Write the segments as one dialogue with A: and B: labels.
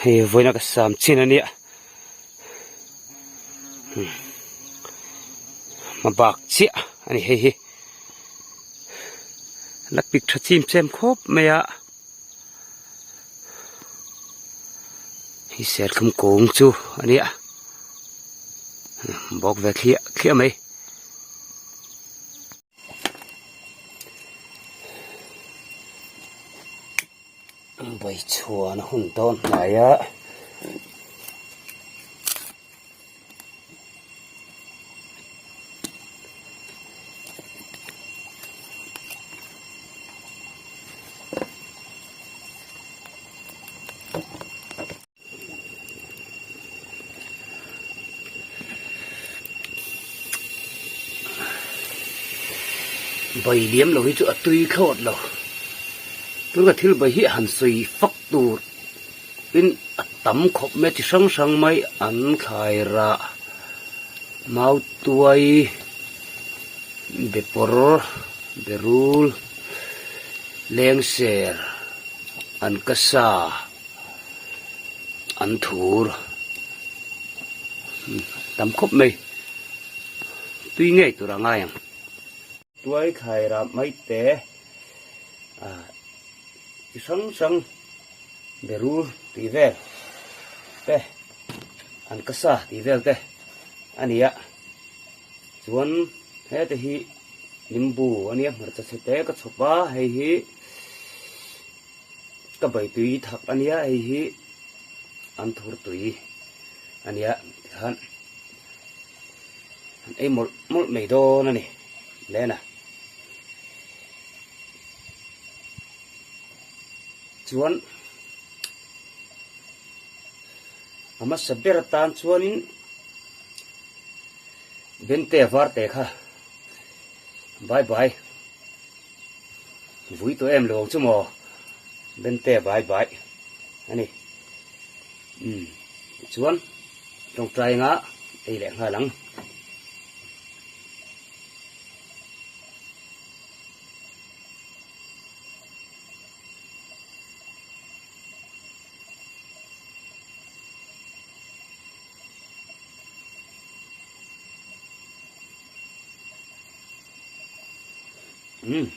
A: Hei vawiin a ka sam chin a nia hmabak chiah a ni hei hi la pik tha chim chem khawp mai a. Hi serthlum kung chu a nia bawk ve thliah thliah mai. Bawihchhuan a hun dawn hnai a. Bai liam lo hi chu a tui thlawt lo tuna thil bai hi han sawi fak tur in a tam khawp mai chi hrang hrang mai an thlai rah mau tuai bepawr berul lengser an kasa an thur tam khawp mai tui ngei tur a ngai ang. Tuai thlai rah mai te ah chi hrang hrang berul tih vel te an kasa tih vel te a ni a chuan hete hi nimbu a nia hmarcha chhe te ka chhawp a hei hi ka bai tui thak a nia hei hi an thur tui a nia tikhan an ei mawlh mawlh mai dawn a ni lena chuan a hmasa ber atan chuanin bente var te kha bye bye vui tawh em lo ang chu maw bente bye bye a ni umm tichuan tawngtai anga ei leh nghal ang. Umm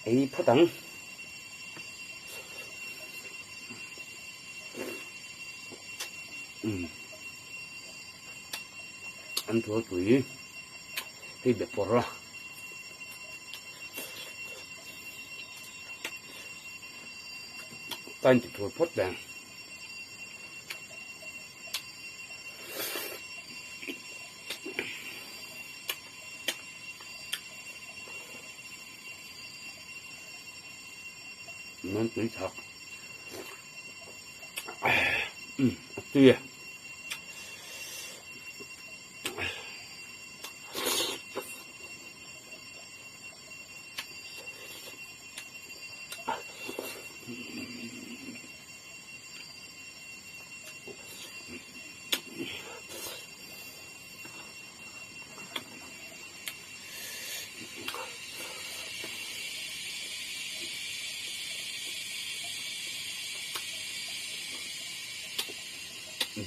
A: ei phawt ang. Umm an tual pui hei be pawrh a. Ka inti phur phawt veng. Nan tui thak. Um, a tui e.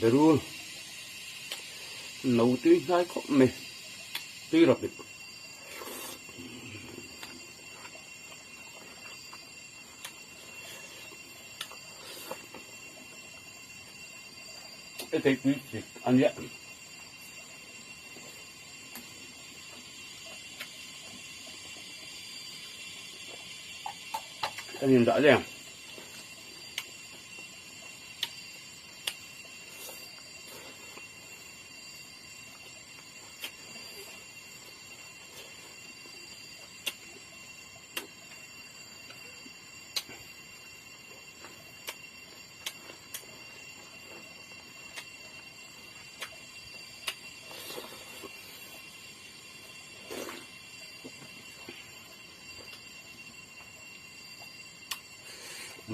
A: Berul no tui hnai khawp mai. Tui rawh pit. I thei tui chik a nia. Kan indah leng.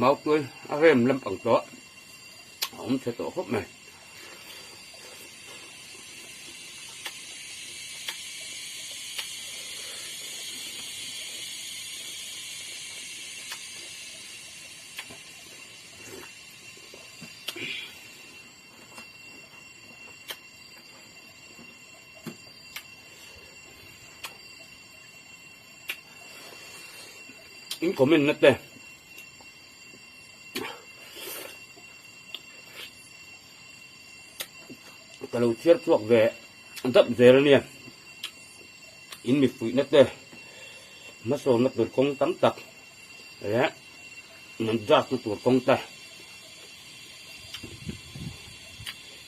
A: Mautuai a rem lampang tawh a awm chhe tawh khawp mai. In comment na te ka lo chhiar chhuak ve dap zel a nia in mi fuihna te hmasawnna tur kawng tam tak leh nan drug na tur kawng te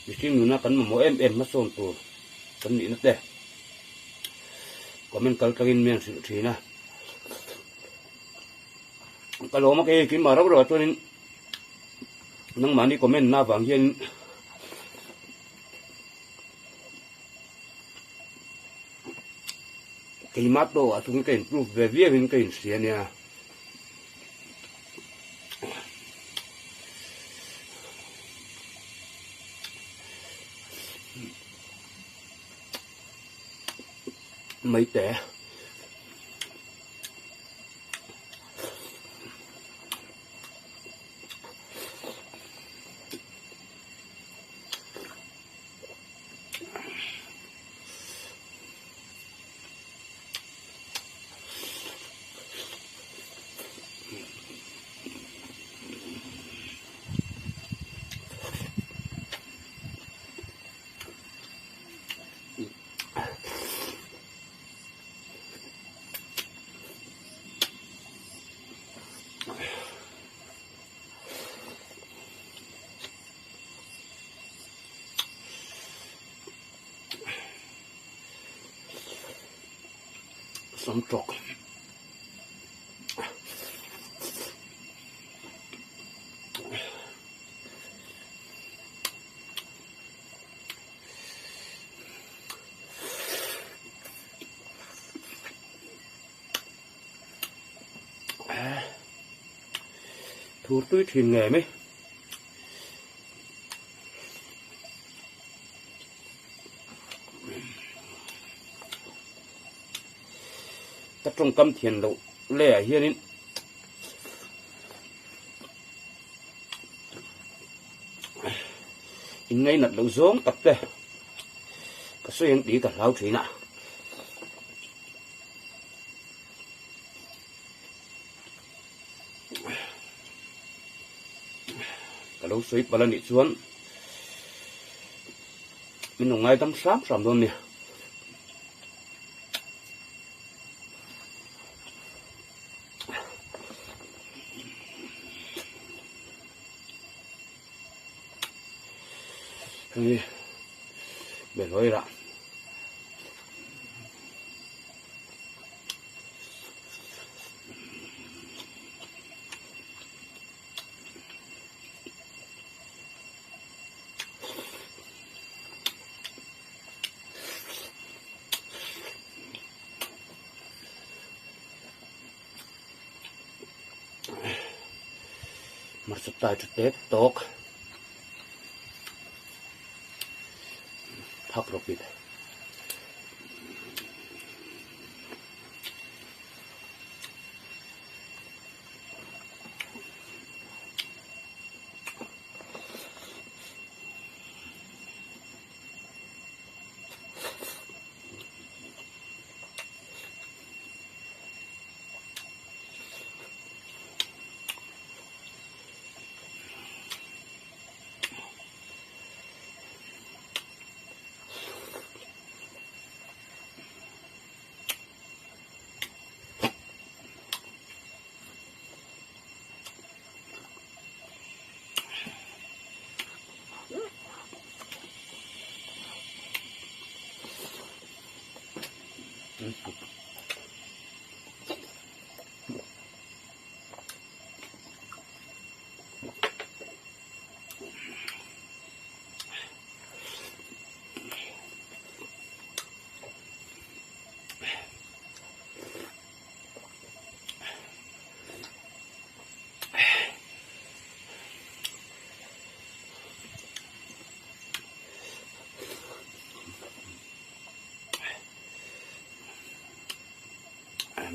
A: mihring nuna kan mamawh em em hmasawn tur kan nihna te comment kal tlangin mi an hrilh thin a ka lawm a kei keimah rauh rauh ah chuanin nangmahni comment na avang hian keimah tawh ah chuan ka improve ve viau in ka inhria ania. Mai te. Samtawk. Thur tui thin ngei mai. Ka tawngkam thian loh leh ah hianin in ngainat loh zawng tak te ka sawi ang tih hi ka hlau thin a. Ka lo sawi palh a nih chuan min lo ngaidam hram hram dawn nia. Hei behlawi rah. Hmarcha tai tha tek tawk phak rawk in.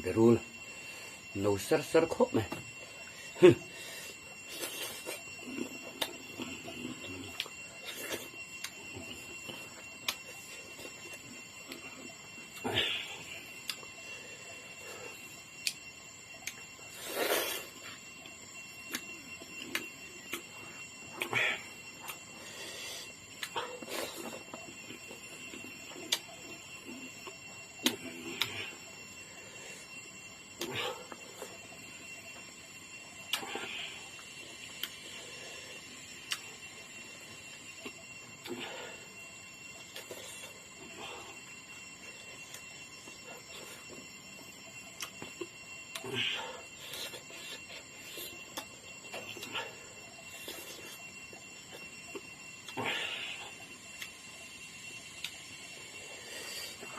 A: Berul no ser ser khawp mai.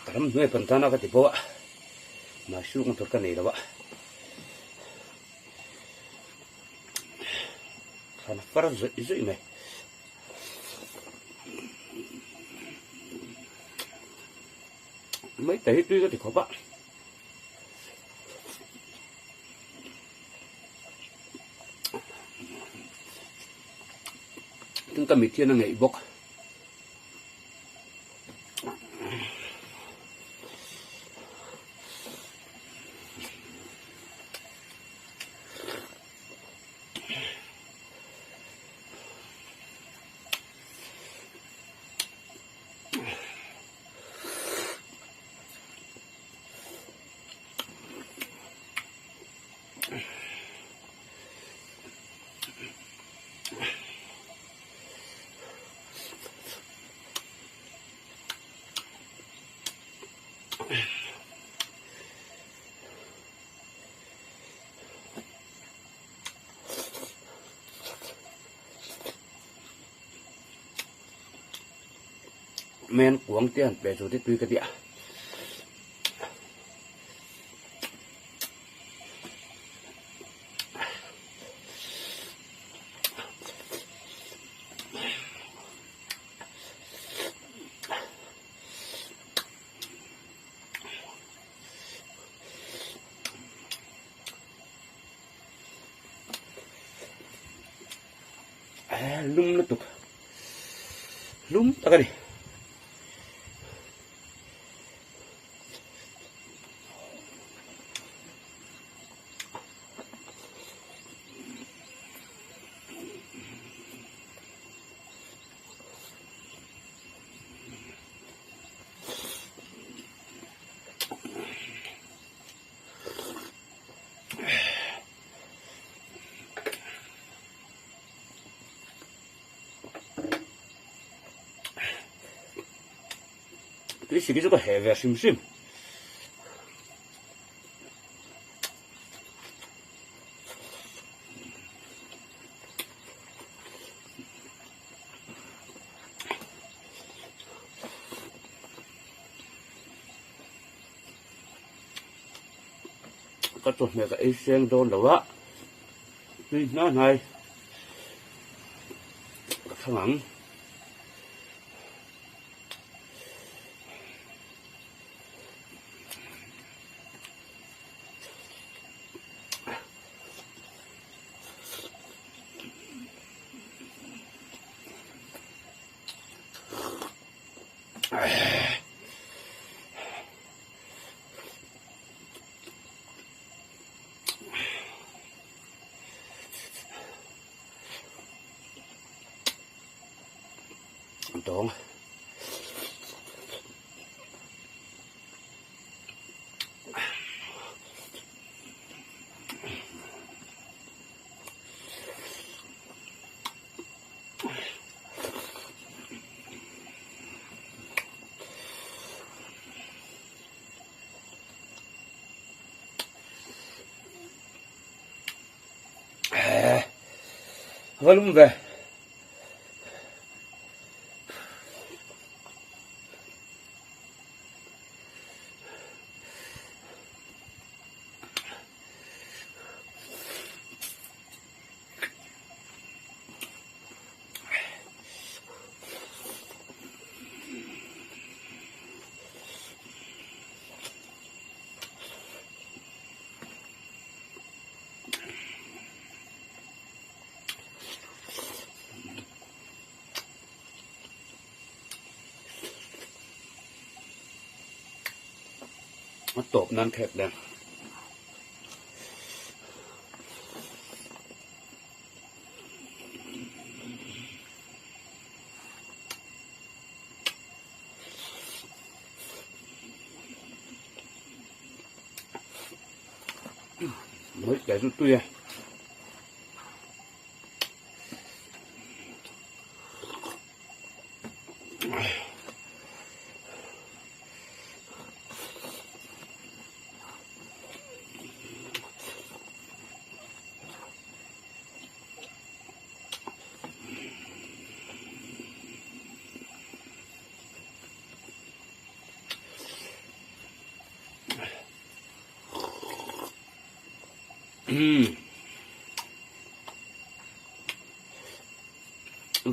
A: Ka ram hnuai pan tana ka ti pawh a, mahse uk tur ka nei lo a, thlan far zawih zawih mai. Mai ta hi tui ka ti khawp a. Tin ka mit hian a ngeih bawk. Men kuang te han pe chu te tui ka tia. Lum lutuk lum tak a ni. Tui sik hi chu ka heh ve hrim hrim. Ka chawhmeh ka ei seng dawn lo a, tui hnai hnai ka thlang ang. Tawng. Va lum ve. A tawp nan khek nen. Mới để rút tui à.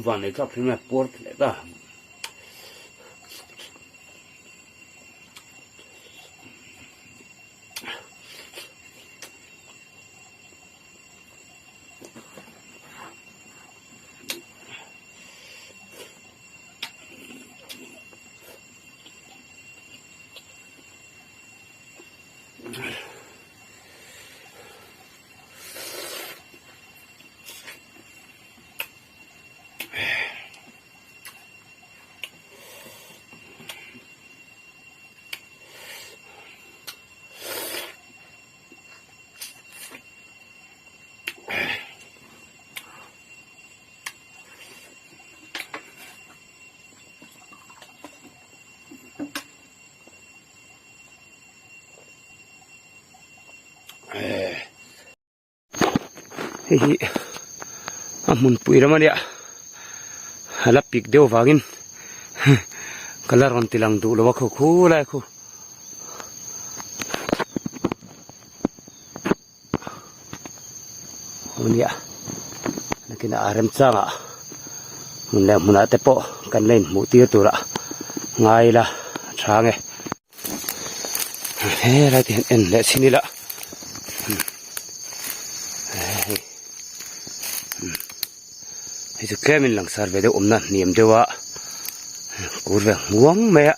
A: Van ei thlak thin a puar leh ta. Hei hi a hmunpui ram a nia a la pik deuh vangin ka la rawn ti lang duh lo a khaw khulai khu. Aw nia nakinah a remchangah hmun leh hmunah te pawh kan la inhmuh tir turah ngai ila a tha nge. Helai te hian en leh chhin ila hei hei chu tlem in langsar ve deuh awmna hniam deuh a kur ve hmuang mai a.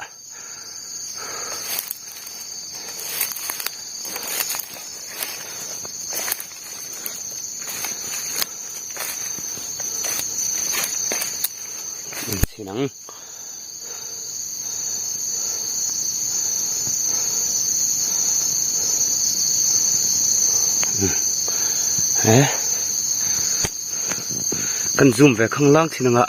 A: Chhin ang. He kan zoom ve khang lang thin anga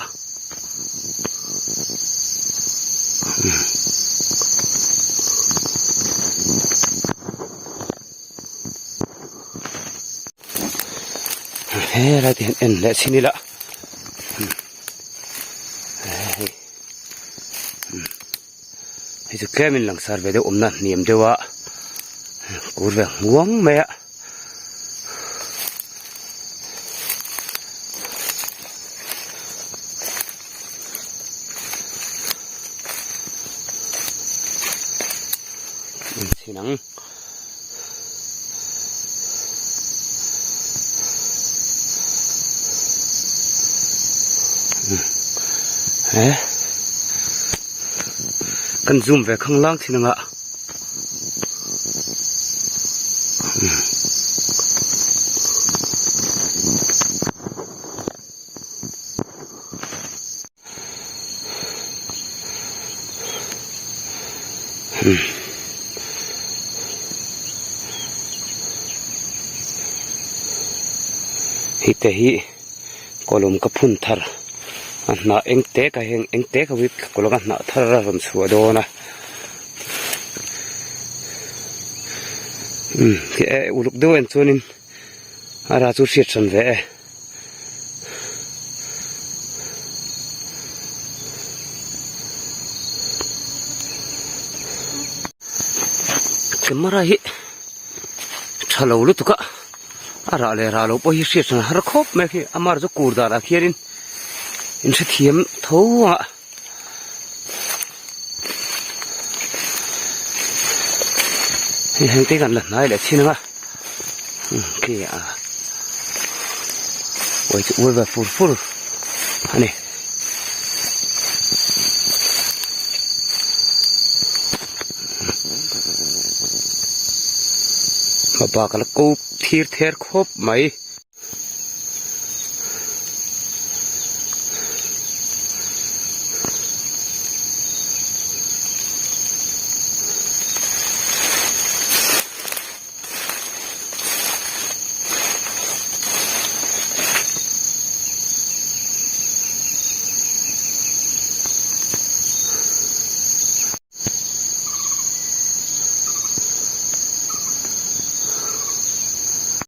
A: He lai te hian en leh chhin ila hei hei chu tlem in langsar ve deuh awmna hniam deuh a kur ve hmuang mai a. Chhin ang. He kan zoom ve khang lang thin anga. Hei te hi kawlawm ka phun thar a hnah eng tek a heng eng tek ho hi kawlawm a hnah thar a rawn chhuah dawn a umm uluk deuh en chuanin a rah chu hriat hran ve e. Camera hi tha lo lutuk a a rah leh rah loh pawh hi hriat hran har khawp mai khi a mar chu kur danah khianin in hrethiam tho a. Hei heng te kan la hnai leh chin ang a khi a uai chu uai ve fur fur a ni. Hmabak a la ko thir ther khawp mai.